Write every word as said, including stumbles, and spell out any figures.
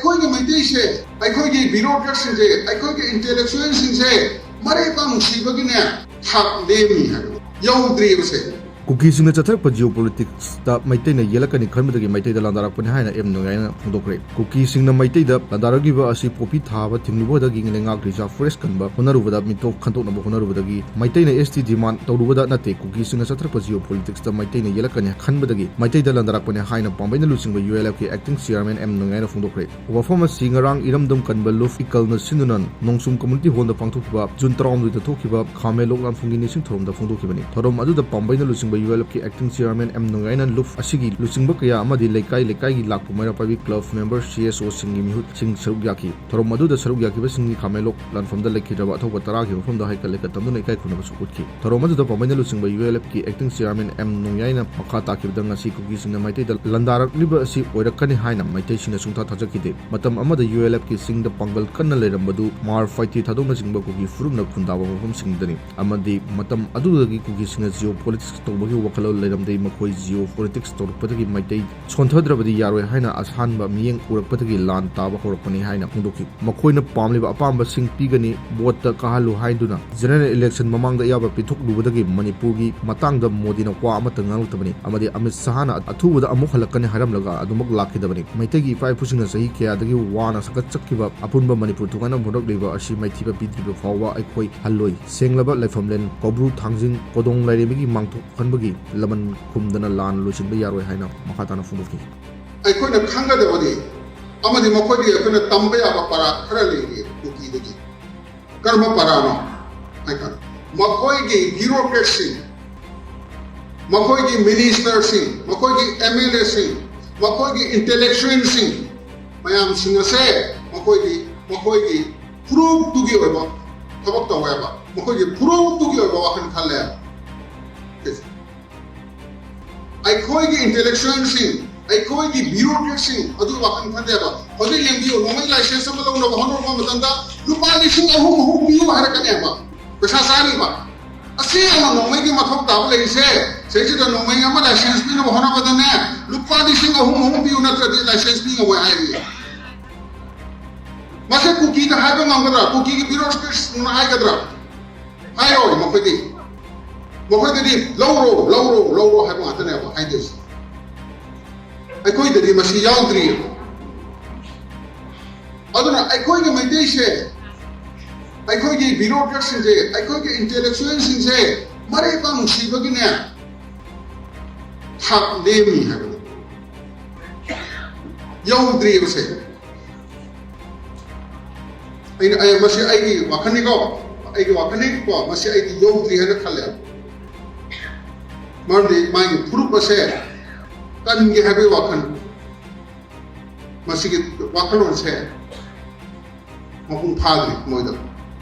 ꯑꯩꯈꯣꯏꯒꯤ ꯃꯩꯇꯩꯁꯦ, ꯑꯩꯈꯣꯏꯒꯤ ꯕ꯭ꯌꯨꯔꯣꯀ꯭ꯔꯦꯠꯁꯤꯡꯁꯦ, ꯑꯩꯈꯣꯏꯒꯤ ꯏꯟꯇꯦꯂꯦꯛꯆꯨꯋꯦꯜꯁꯤꯡꯁꯦ ꯃꯔꯩ ꯄꯥꯛ ꯅꯨꯡꯁꯤꯕꯒꯤꯅꯦ ꯊꯥꯛ ꯅꯦꯝꯃꯤ ꯍꯥꯏꯕ, ꯌꯧꯗ꯭ꯔꯤꯕꯁꯦ꯫ ꯀꯨꯀꯤꯁꯤꯡꯅ ꯆꯠꯊꯔꯛꯄ ꯖꯤꯑꯣ ꯄꯣꯂꯤꯇꯤꯛꯁꯇ ꯃꯩꯇꯩꯅ ꯌꯦꯜꯂꯛꯀꯅꯤ ꯈꯟꯕꯗꯒꯤ ꯃꯩꯇꯩꯗ ꯂꯥꯟꯗꯥꯔꯛꯄꯅꯤ ꯍꯥꯏꯅ ꯑꯦꯝ ꯅꯣꯡꯌꯥꯏꯅ ꯐꯣꯡꯗꯣꯛꯈ꯭ꯔꯦ꯫ ꯀꯨꯀꯤꯁꯤꯡꯅ ꯃꯩꯇꯩꯗ ꯂꯥꯟꯗꯥꯔꯛꯂꯤꯕ ꯑꯁꯤ ꯄꯣꯄꯤ ꯊꯥꯕ ꯊꯤꯡꯂꯨꯕꯗꯒꯤ ꯂꯩꯉꯥꯛ ꯔꯤꯖꯥꯔꯚ ꯐꯣꯔꯦꯁ ꯀꯟꯕ ꯍꯣꯠꯅꯔꯨꯕꯗ ꯃꯤꯇꯣꯞ ꯈꯟꯗꯣꯛꯅꯕ ꯍꯣꯠꯅꯔꯨꯕꯗꯒꯤ ꯃꯩꯇꯩꯅ ꯑꯦꯁ ꯇꯤ ꯗꯤꯃꯥꯟ ꯇꯧꯔꯨꯕꯗ ꯅꯠꯇꯦ꯫ ꯀꯨꯀꯤꯁꯤꯡꯅ ꯆꯠꯊꯔꯛꯄ ꯖꯤꯑꯣ ꯄꯣꯂꯤꯇꯤꯛꯁꯇ ꯃꯩꯇꯩꯅ ꯌꯦꯜꯂꯛꯀꯅꯤ ꯈꯟꯕꯗꯒꯤ ꯃꯩꯇꯩꯗ ꯂꯥꯟꯗꯥꯔꯛꯄꯅꯤ ꯍꯥꯏꯅ ꯄꯥꯝꯕꯩꯅ ꯂꯨꯆꯤꯡꯕ ꯌꯨ ꯑꯦꯜ ꯑꯦꯐꯀꯤ ꯑꯦꯛꯇꯤꯡ ꯆꯤꯌꯥꯔꯃꯦꯟ ꯑꯦꯝ ꯅꯣꯡꯌꯥꯏꯅ ꯐꯣꯡꯗꯣꯛꯈ꯭ꯔꯦ꯫ ꯋꯥꯐꯝ ꯑꯁꯤ ꯉꯔꯥꯡ ꯏꯔꯝꯗꯝ ꯀꯟꯕ ꯂꯨꯐ ꯏꯀꯜꯅ ꯁꯤꯟꯗꯨꯅ ꯅꯣꯡꯆꯨꯝ ꯀꯝꯃ꯭ꯌꯨꯅꯤꯇꯤ ꯍꯣꯜꯗ ꯄꯥꯡꯊꯣꯛꯈꯤꯕ ꯖꯨꯟ ꯇꯔꯥꯍꯨꯝꯗꯣꯏꯗ ꯊꯣꯛꯈꯤꯕ ꯈꯥꯃꯦꯟꯂꯣꯛ ꯂꯥꯟꯐꯝꯒꯤ ꯅꯤꯡꯁꯤꯡ ꯊꯧꯔꯝꯗ ꯐꯣꯡꯗꯣꯛꯈꯤꯕꯅꯤ꯫ ꯊꯧꯔꯝ ꯑꯗꯨꯗ ꯄꯥꯝꯕꯩꯅ ꯂꯨꯆꯤꯡꯕ ꯌꯨ ꯑꯦꯜ ꯑꯦꯐꯀꯤ ꯑꯦꯛꯇꯤꯡ ꯆꯤꯌꯥꯔꯃꯦꯟ ꯑꯦꯝ ꯅꯣꯡꯌꯥꯏꯅ ꯂꯨꯐ ꯑꯁꯤꯒꯤ ꯂꯨꯆꯤꯡꯕ ꯀꯌꯥ ꯑꯃꯗꯤ ꯂꯩꯀꯥꯏ ꯂꯩꯀꯥꯏꯒꯤ ꯂꯥꯛꯄ ꯃꯩꯔꯥ ꯄꯥꯏꯕꯤ ꯀ꯭ꯂꯕ ꯃꯦꯝꯕꯔ, ꯁꯤ ꯑꯦꯁ ꯑꯣꯁꯤꯡꯒꯤ ꯃꯤꯍꯨꯠꯁꯤꯡ ꯁꯔꯨꯛ ꯌꯥꯈꯤ꯫ ꯊꯧꯔꯝ ꯑꯗꯨꯗ ꯁꯔꯨꯛ ꯌꯥꯈꯤꯕꯁꯤꯡꯒꯤ ꯈꯥꯃꯦꯟꯂꯣꯛ ꯂꯥꯟꯐꯝꯗ ꯂꯩꯈꯤꯗ꯭ꯔꯕ ꯑꯊꯧꯕ ꯇꯔꯥꯒꯤ ꯃꯐꯝꯗ ꯍꯩꯀꯠ ꯂꯩꯀꯠ ꯇꯝꯗꯨꯅ ꯏꯀꯥꯏ ꯈꯨꯝꯅꯕꯁꯨ ꯎꯠꯈꯤ꯫ ꯊꯧꯔꯝ ꯑꯗꯨꯗ ꯄꯥꯝꯕꯩꯅ ꯂꯨꯆꯤꯡꯕ ꯌꯨ ꯑꯦꯜ ꯑꯦꯐꯀꯤ ꯑꯦꯛꯇꯤꯡ ꯆꯤꯌꯥꯔꯃꯦꯟ ꯑꯦꯝ ꯅꯣꯡꯌꯥꯏꯅ ꯃꯈꯥ ꯇꯥꯈꯤꯕꯗ ꯉꯁꯤ ꯀꯨꯀꯤꯁꯤꯡꯅ ꯃꯩꯇꯩꯗ ꯂꯥꯟꯗꯥꯔꯛꯂꯤꯕ ꯑꯁꯤ ꯑꯣꯏꯔꯛꯀꯅꯤ ꯍꯥꯏꯅ ꯃꯩꯇꯩꯁꯤꯡꯅ ꯁꯨꯡꯊꯥ ꯊꯥꯖꯈꯤꯗꯦ꯫ ꯃꯇꯝ ꯑꯃꯗ ꯌꯨ ꯑꯦꯜ ꯑꯦꯐꯀꯤ ꯆꯤꯡꯗ ꯄꯥꯡꯒꯜ ꯀꯟꯅ ꯂꯩꯔꯝꯕꯗꯨ ꯃꯥꯔ, ꯐꯥꯏꯇꯦ ꯊꯥꯗꯣꯛꯅꯆꯤꯡꯕ ꯀꯨꯀꯤ ꯐꯨꯔꯨꯞꯅ ꯈꯨꯟꯗꯥꯕ ꯃꯐꯝꯁꯤꯡꯗꯅꯤ꯫ ꯑꯃꯗꯤ ꯃꯇꯝ ꯑꯗꯨꯗꯒꯤ ꯀꯨꯀꯤꯁꯤꯡꯅ ꯖꯤꯑꯣ ꯄꯣꯂꯤꯇꯤꯛꯁ ꯇꯧꯕꯒꯤ ꯋꯥꯈꯜꯂꯣꯟ ꯂꯩꯔꯝꯗꯦ꯫ ꯃꯈꯣꯏ ꯖꯤꯑꯣ ꯄꯣꯂꯤꯇꯤꯛꯁ ꯇꯧꯔꯛꯄꯗꯒꯤ ꯃꯩꯇꯩ ꯁꯣꯟꯊꯗ꯭ꯔꯕꯗꯤ ꯌꯥꯔꯣꯏ ꯍꯥꯏꯅ ꯑꯁꯥꯟꯕ ꯃꯤꯠꯌꯦꯡ ꯎꯔꯛꯄꯗꯒꯤ ꯂꯥꯟ ꯇꯥꯕ ꯍꯧꯔꯛꯄꯅꯤ ꯍꯥꯏꯅ ꯐꯣꯡꯗꯣꯛꯈꯤ꯫ ꯃꯈꯣꯏꯅ ꯄꯥꯝꯂꯤꯕ ꯑꯄꯥꯝꯕꯁꯤꯡ ꯄꯤꯒꯅꯤ, ꯚꯣꯠꯇ ꯀꯥꯍꯜꯂꯨ ꯍꯥꯏꯗꯨꯅ ꯖꯦꯅꯔꯦꯜ ꯏꯂꯦꯛꯁꯟ ꯃꯃꯥꯡꯗ ꯑꯌꯥꯕ ꯄꯤꯊꯣꯛꯂꯨꯕꯗꯒꯤ ꯃꯅꯤꯄꯨꯔꯒꯤ ꯃꯇꯥꯡꯗ ꯃꯣꯗꯤꯅ ꯋꯥ ꯑꯃꯠꯇ ꯉꯥꯡꯂꯛꯇꯕꯅꯤ ꯑꯃꯗꯤ ꯑꯃꯤꯠ ꯁꯍꯥꯅ ꯑꯊꯨꯕꯗ ꯑꯃꯨꯛ ꯍꯜꯂꯛꯀꯅꯤ ꯍꯥꯏꯔꯝꯂꯒ ꯑꯗꯨꯃꯛ ꯂꯥꯛꯈꯤꯗꯕꯅꯤ꯫ ꯃꯩꯇꯩꯒꯤ ꯏꯄꯥ ꯏꯄꯨꯁꯤꯡꯅ ꯆꯍꯤ ꯀꯌꯥꯗꯒꯤ ꯋꯥꯅ ꯁꯛꯀꯠꯆꯈꯤꯕ ꯑꯄꯨꯟꯕ ꯃꯅꯤꯄꯨꯔ ꯊꯨꯒꯥꯏꯅꯕ ꯍꯣꯠꯅꯔꯛꯂꯤꯕ ꯑꯁꯤ ꯃꯥꯏꯊꯤꯕ ꯄꯤꯗ꯭ꯔꯤꯕ ꯐꯥꯎꯕ ꯑꯩꯈꯣꯏ ꯍꯜꯂꯣꯏ꯫ ꯁꯦꯡꯂꯕ ꯂꯥꯏꯐꯝꯂꯦꯟ ꯀꯧꯕ꯭ꯔꯨ ꯊꯥꯡꯖꯤꯡ ꯀꯣꯗꯣꯡ ꯂꯥꯏꯔꯦꯝꯕꯤꯒꯤ ꯃꯥꯡꯊꯣꯛ ꯈꯟꯕꯒꯤ ꯂꯃꯟ ꯈꯨꯝꯗꯅ ꯂꯥꯟ ꯂꯣꯏꯁꯤꯟꯕ ꯌꯥꯔꯣꯏ ꯍꯥꯏꯅ ꯃꯈꯥ ꯇꯥꯅ ꯐꯣꯡꯗꯣꯛꯈꯤ꯫ ꯑꯩꯈꯣꯏꯅ ꯈꯪꯒꯗꯕꯗꯤ ꯑꯃꯗꯤ ꯃꯈꯣꯏꯗꯒꯤ ꯑꯩꯈꯣꯏꯅ ꯇꯝꯕ ꯌꯥꯕ ꯄꯔꯥ ꯈꯔ ꯂꯩꯔꯤ ꯀꯨꯀꯤꯗꯒꯤ꯫ ꯀꯔꯝꯕ ꯄꯔꯥꯅꯣ ꯍꯥꯏꯀꯥꯟꯗ, ꯃꯈꯣꯏꯒꯤ ꯕ꯭ꯌꯨꯔꯣꯀ꯭ꯔꯦꯠꯁꯤꯡ, ꯃꯈꯣꯏꯒꯤ ꯃꯤꯅꯤꯁꯇꯔꯁꯤꯡ, ꯃꯈꯣꯏꯒꯤ ꯑꯦꯝ ꯑꯦꯜ ꯑꯦꯁꯤꯡ, ꯃꯈꯣꯏꯒꯤ ꯏꯟꯇꯦꯂꯦꯛꯆꯨꯋꯦꯜꯁꯤꯡ ꯃꯌꯥꯝꯁꯤꯡ ꯑꯁꯦ ꯃꯈꯣꯏꯒꯤ, ꯃꯈꯣꯏꯒꯤ ꯐꯨꯔꯨꯞꯇꯨꯒꯤ ꯑꯣꯏꯕ ꯊꯕꯛ ꯇꯧꯋꯦꯕ, ꯃꯈꯣꯏꯒꯤ ꯐꯨꯔꯨꯞꯇꯨꯒꯤ ꯑꯣꯏꯕ ꯋꯥꯈꯜ ꯈꯜꯂꯦꯕ꯫ ꯑꯩꯈꯣꯏꯒꯤ ꯏꯟꯇꯦꯂꯦꯛꯆꯨꯋꯦꯜꯁꯤꯡ, ꯑꯩꯈꯣꯏꯒꯤ ꯕ꯭ꯌꯨꯔꯣꯀ꯭ꯔꯦꯠꯁꯤꯡ ꯑꯗꯨ ꯋꯥꯈꯜ ꯈꯟꯗꯦꯕ꯫ ꯍꯧꯖꯤꯛ ꯌꯦꯡꯕꯤꯌꯨ, ꯅꯣꯡꯃꯩ ꯂꯥꯏꯁꯦꯟꯁ ꯑꯃ ꯂꯧꯅꯕ ꯍꯣꯠꯅꯔꯛꯄ ꯃꯇꯝꯗ ꯂꯨꯄꯥ ꯂꯤꯁꯤꯡ ꯑꯍꯨꯝ, ꯑꯍꯨꯝ ꯄꯤꯌꯨ ꯍꯥꯏꯔꯛꯀꯅꯦꯕ꯫ ꯄꯩꯁꯥ ꯆꯥꯔꯤꯕ꯫ ꯑꯁꯤ ꯑꯃ ꯅꯣꯡꯃꯩꯒꯤ ꯃꯊꯧ ꯇꯥꯕ ꯂꯩꯔꯤꯁꯦ, ꯁꯤꯁꯤꯗ ꯅꯣꯡꯃꯩ ꯑꯃ ꯂꯥꯏꯁꯦꯟꯁ ꯄꯤꯅꯕ ꯍꯣꯠꯅꯕꯗꯅꯦ, ꯂꯨꯄꯥ ꯂꯤꯁꯤꯡ ꯑꯍꯨꯝ, ꯑꯍꯨꯝ ꯄꯤꯌꯨ ꯅꯠꯇ꯭ꯔꯗꯤ ꯂꯥꯏꯁꯦꯟꯁ ꯄꯤ ꯉꯝꯃꯣꯏ ꯍꯥꯏꯔꯤ꯫ ꯃꯁꯤ ꯀꯨꯀꯤꯅ ꯍꯥꯏꯕ ꯉꯝꯒꯗ꯭ꯔꯥ? ꯀꯨꯀꯤꯒꯤ ꯕ꯭ꯌꯨꯔꯣꯀ꯭ꯔꯦꯠꯁꯤꯡꯅ ꯍꯥꯏꯒꯗ꯭ꯔꯥ? ꯍꯥꯏꯔꯣꯏ꯫ ꯃꯈꯣꯏꯗꯤ, ꯃꯈꯣꯏꯗꯗꯤ "ꯂꯧꯔꯣ, ꯂꯧꯔꯣ, ꯂꯧꯔꯣ" ꯍꯥꯏꯕ ꯉꯥꯛꯇꯅꯦꯕ ꯍꯥꯏꯗꯣꯏꯁꯦ꯫ ꯑꯩꯈꯣꯏꯗꯗꯤ ꯃꯁꯤ ꯌꯥꯎꯗ꯭ꯔꯤꯑꯕ꯫ ꯑꯗꯨꯅ ꯑꯩꯈꯣꯏꯒꯤ ꯃꯩꯇꯩꯁꯦ, ꯑꯩꯈꯣꯏꯒꯤ ꯕ꯭ꯌꯨꯔꯣꯀ꯭ꯔꯦꯠꯁꯤꯡꯁꯦ, ꯑꯩꯈꯣꯏꯒꯤ ꯏꯟꯇꯦꯂꯦꯛꯆꯨꯋꯦꯜꯁꯤꯡꯁꯦ ꯃꯔꯩ ꯄꯥꯛ ꯅꯨꯡꯁꯤꯕꯒꯤꯅꯦ ꯊꯥꯛ ꯂꯦꯝꯃꯤ ꯍꯥꯏꯕꯗꯣ ꯌꯧꯗ꯭ꯔꯤꯕꯁꯦ꯫ ꯑꯩꯅ, ꯑꯩ, ꯃꯁꯤ ꯑꯩꯒꯤ ꯋꯥꯈꯜꯅꯤꯀꯣ, ꯑꯩꯒꯤ ꯋꯥꯈꯜꯅꯤꯀꯣ, ꯃꯁꯤ ꯑꯩꯗꯤ ꯌꯧꯗ꯭ꯔꯤ ꯍꯥꯏꯅ ꯈꯜꯂꯦ꯫ ꯃꯔꯝꯗꯤ ꯃꯥꯒꯤ ꯐꯨꯔꯨꯞ ꯑꯁꯦ ꯀꯟꯒꯦ ꯍꯥꯏꯕꯒꯤ ꯋꯥꯈꯜ, ꯃꯁꯤꯒꯤ ꯋꯥꯈꯜꯂꯣꯟꯁꯦ ꯃꯄꯨꯡ ꯐꯥꯗ꯭ꯔꯤ ꯃꯣꯏꯗ꯫